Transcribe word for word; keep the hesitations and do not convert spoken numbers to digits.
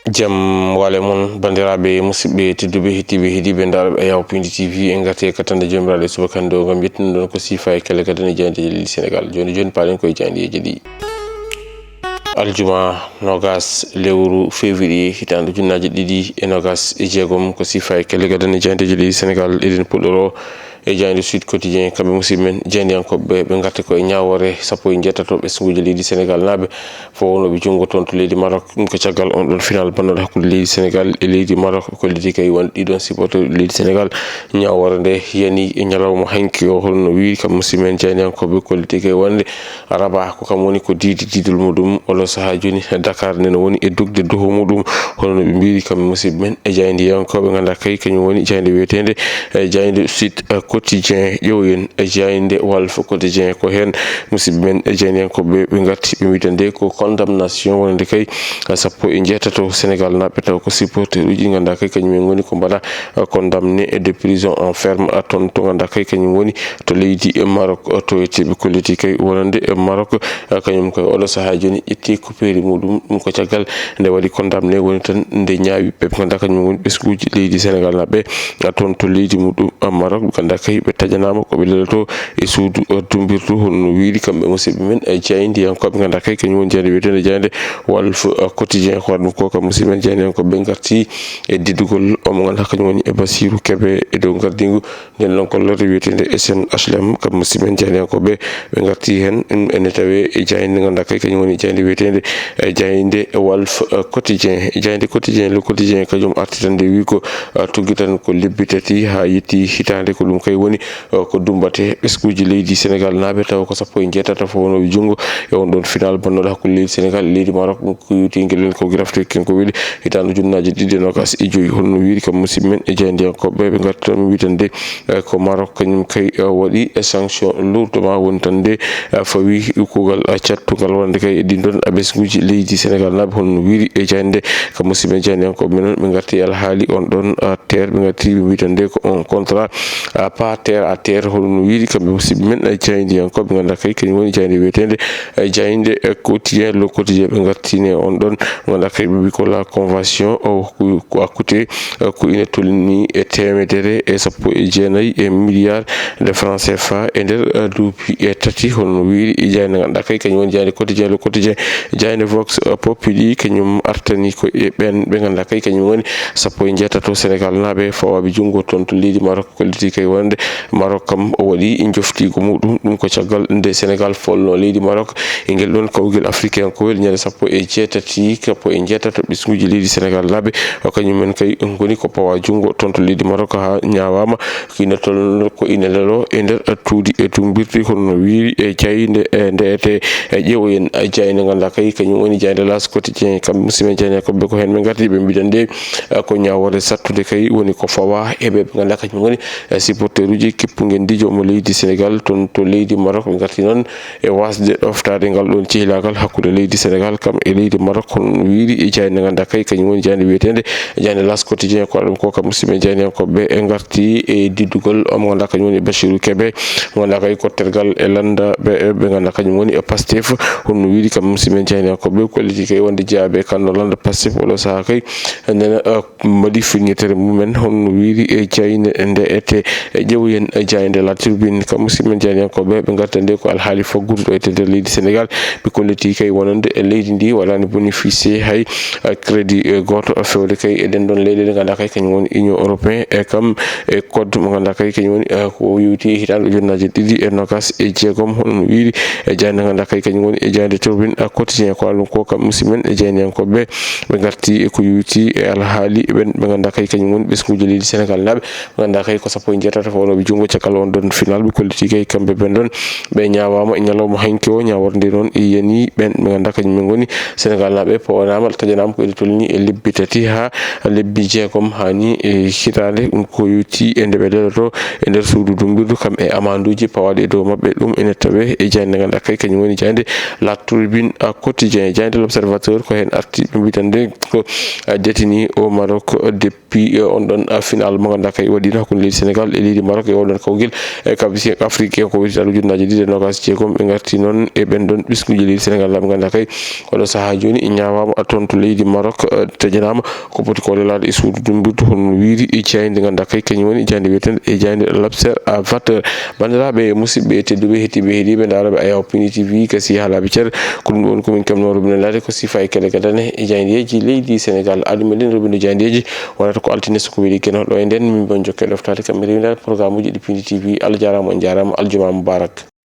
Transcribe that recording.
Jam wale mon, banndiraaɓe musidɓe tedduɓe, hettiiɓe, heɗiiɓe, ndaarɓe Ayaw Pindi T V. En ngarti e kattanɗe Joomiraaɗo e subaka hannde o, ngam yettude ɗon ko siifa e kelle gadane jaayndeeji leydi Senegaal. Jooni jooni, paalen koye jaayndeeji ɗi. Aljuma noogas lewru février, hitaande ujunnaaje ɗiɗi e noogas e jeegom, ko siifa e kelle gadane jaayndeeji leydi Senegaal. Eɗen puɗɗoro e jaaynde Sud Quotidien, kamɓe musidɓe men jaayndiyankooɓe ɓe, ɓe ngarti ko e ñaawoore sappo e njeetato ɓesnguuji leydi Senegaal naaɓe, fowonooɓe junngo toon to leydi Maroc. Ɗum ko caggal on ɗon final bannooɗo hakkunde leydi Senegaal e leydi Maroc. Kolliti kay won ɗiɗon supporter leydi Senegaal, ñaawoore nde yani e ñalawma hanki o, hono no wiiri kamɓe musidɓe men jaayndiyankooɓe. Kolliti kay wonde Rabat ko kam woni ko diidi diidol muɗum, oɗo sahaa jooni Dakar nde no woni e dogde doho muɗum, hono no ɓe mbiiri kamɓe musidɓe men e jaayndiyankooɓe. Nganndaa kay kañum woni jaaynde wiyeteende, e jaaynde Sud Quotidien. Ƴeewen e jaaynde Walf Quotidien, ko heen musidɓe men e jaayndiyankooɓe ɓe ngarti, ɓe mbiɗa nde ko condamnation wonande kay sappo e njeetato Senegaal naaɓe, taw ko supporter uji, nganndaa kay kañum en ngoni ko mbaɗa condamné de prison en ferme, toon to nganndaa kay kañum woni to leydi Maroc. To ettiiɓe kolliti kay wonande e Maroc, kañum koye oɗo sahaa jooni ƴetti ko peeri muɗum. Ɗum ko caggal nde waɗi condamné, woni tan nde ñaawi ɓe, ɓe nganndaa kañum woni ɓesnguuji leydi Senegaal naaɓe toon to leydi muɗum Maroc. Ɓe nganndaa kay ɓe tajanaama ko ɓe leloto e suudu dumbirdu, hono no wiiri kamɓe musidɓe men e jaayndiyankooɓe. Nganndaa kay kañum woni jaaynde wiyeteende jaaynde Walf Quotidien, ko waɗi ɗum ko kam musidɓe men jaayndiyankooɓe ɓe ngarti e diddugol omo nganndaa kañum woni e Bassirou Kébé e dow ngardiingu nden ɗon gollorɗe wiyeteende S N H L M, kam musidɓe men jaayndiyankooɓe ɓe ngarti heen. Ɗum ene tawee e jaaynde nde nganndaa kay kañum woni jaaynde wiyeteende, e jaaynde Walf, eh, Quotidien. E jaaynde Quotidien, Le Quotidien, kañum arti tan nde wi ko, eh, tuggi tan ko lebbi tati haa yetti hitaande, ko ɗum kay woni, eh, ko dummbate ɓesnguuji leydi Senegaal naaɓe, tawa ko sappo e njeetato fowonooɓe junngo e on ɗon final bannooɗo hakkunde leydi Senegaal e leydi Maroc. Ɗum ko yowti ngel en ko grafte ken ko weli hitaande ujunnaaje ɗiɗi e noogas e joyi. Hono no wiiri kam musidɓe men e jaayndiyankooɓe ɓe ngarti tan, mi wi tan de, eh, ko Maroc kañum kay, eh, waɗi, eh, sanction lourdement, woni tan de, eh, fawi kuugal, eh, cattungal wonande kay e ɗin ɗon, eh, ɓesnguuji leydi Senegaal naaɓe, hono no wiiri e jaaynde kam musidɓe men jaayndiyankooɓe men. Noon ɓe ngarti e alhaali on ɗon, eh, terre, ɓe ngarti ɓe mbi tan de ko un contrat, eh, pas terre à terre, hono no wiiri kamɓe musidɓe men, eh, jaayndiyankooɓe, nganndaa kay kañum woni jaaynde wiyeteende, eh, jaaynde, eh, Quotidien, Le Quotidien, ɓe ngartine on ɗon, nganndaa kay ɓe mbi ko la convention, o, ko, ko a coûté, eh, ko ina tolni e teemedere e sappo e jeenayi e milliard de francs C F A e nder, eh, duuɓi e tati, hono no wiiri e jaaynde nganndaa kay kañum woni jaaynde Quotidien, Le Quotidien. Jaaynde Vox, eh, Populi kañum artani ko e ɓeen ɓe nganndaa kay kañum woni sappo e njeetato Senegaal naaɓe fawaaɓe junngo toon to leydi Maroc. Kolliti kay wonde Maroc kam o waɗi njoftiigu muɗum. Ɗum ko caggal nde Senegaal folno leydi Maroc e ngel ɗon kawgel afrikankowel ñande sappo e jeetati, sappo e njeetato ɓesnguuji leydi Senegaal naaɓe. O kañum en kay ngoni ko pawa junngo toon to leydi Maroc haa ñaawaama ko ina tolno, ko ina lelo e nder tuuɗi e dumbirɗi, hono no wiiri e jaaynde, e ndeete, e ƴeewoyen, e jaaynde nganndaa kay kañum woni jaaynde L'As Quotidien. Kamɓe musidɓe jaaynde ko ɓe ko heen ɓe ngarti, ɓe mbiɗa nde, eh, ko ñaawoore sattude kay woni ko fawa e ɓe ɓe nganndaa kañum ngoni, eh, supporteruuji kippu ngendiijo mo leydi Senegaal toon to leydi Maroc. Ɓe ngarti noon e waasde ɗoftaade ngal ɗoon cehilaagal hakkunde leydi Senegaal kam e leydi Maroc, hono no wiiri e jaaynde nganndaa kay kañum woni jaaynde wiyeteende jaaynde L'As Quotidien. Ko ɗum ko kam musidɓe jaayndiyankooɓe ɓe e ngarti e diddugol omo nganndaa kañum woni Bachirou Kébé, mo nganndaa kay ko tergal e lannda ɓe, ɓe nganndaa kañum woni e Pastef, hono no wiiri kam musidɓe jaayndiyankooɓe ɓe. Kolliti kay wonde jeyaaɓe e kanndo lannda Pastef oɗo sahaa kay nena, eh, mbaɗi firñetere mumen, hono no wiiri e jaaynde nde ete. E ƴeewoyen e jaaynde La Tribune, kam musidɓe men jaayndiyankooɓe ɓe ngarta nde ko alhaali faggudu ɗo ete nder leydi Senegaal. Ɓe kolliti kay wonande e leydi ndi waɗaani bénéficier hay, eh, crédit, eh, gooto fewde kay e ɗen ɗon leyɗeele nganndaa kay kañum woni Union Européen e kam e code mo nganndaa kay kañum woni, eh, ko yowti e hitaande ujunnaaje ɗiɗi e noogas e jeegom, hono no wiiri e jaaynde nganndaa kay kañum woni e jaaynde Tribune, eh, Quotidien. Ko ɗum ko kam musidɓe men e jaayndiyankooɓe ɓe ngarti e ko yowti e alhaali ɓen ɓe nganndaa kay kañum woni ɓesnguuji leydi Senegaal naaɓe. Ɓe nganndaa kay ko sappo e njeetato fawnooɓe junngo caggal on ɗon final. Ɓe kolliti kay kamɓe ɓen ɗon ɓe ñaawaama e ñalawma hanki o. Ñaawoore nde noon e yani ɓen ɓe nganndaa kañum en ngoni Senegaal naaɓe, pawanaama, tajanaama ko ene tolni e lebbi tati haa lebbi jeegom haa ni e hitaande. Ɗum ko yowti e nde ɓe leloto e nder suudu dumbirdu kam e amanduuji pawaaɗi e dow maɓɓe. Ɗum ene tawe e jaaynde nganndaa kay kañum woni jaaynde La Tribune Quotidien. Jaaynde L'Observateur ko heen arti, ɓe mbiɗa nde ko, ah, jatini o Maroc depuis, eh, on ɗon, ah, final mo nganndaa kay waɗiino hakkunde leydi Senegaal e leydi Maroc e oɗon kawgel e kabisi Afrique ko weti aɗa ujunnaaji ɗiɗi e nogas jeegom. Ɓe ngarti noon e ɓen ɗon ɓiskuuji leydi Sénégal, laaɓe ngannduɗaa kay oɗo sahaa jooni ñaawaama toon to leydi Maroc, eh, taƴanaama ko poti ko lelaade e suudu dumbirdu, hono no wiiri e jaaynde ngannduɗaa kay kañum woni jaaynde wiyeteende e jaaynde L'Observateur. Banndiraaɓe, musidɓe tedduɓe, heɗiiɓe, heɗiiɓe ndaarooɓe Ayaw Pindi T V, gasi haalaaɓe cer, ko ɗum ɗo woni ko min keɓnoo robinet laade ko sifa e kele gadane e jaayndeeji leydi Sénégal. Aɗa meɗen robinet jaayndeeji wonata ko altine so ko weli geno ɗo e nden, min bon jokke ɗoftaade kam mi rewindaade programme uji ɗi Pindi T V. Allah jaaraama, on jaaraama, aljuma mubarak.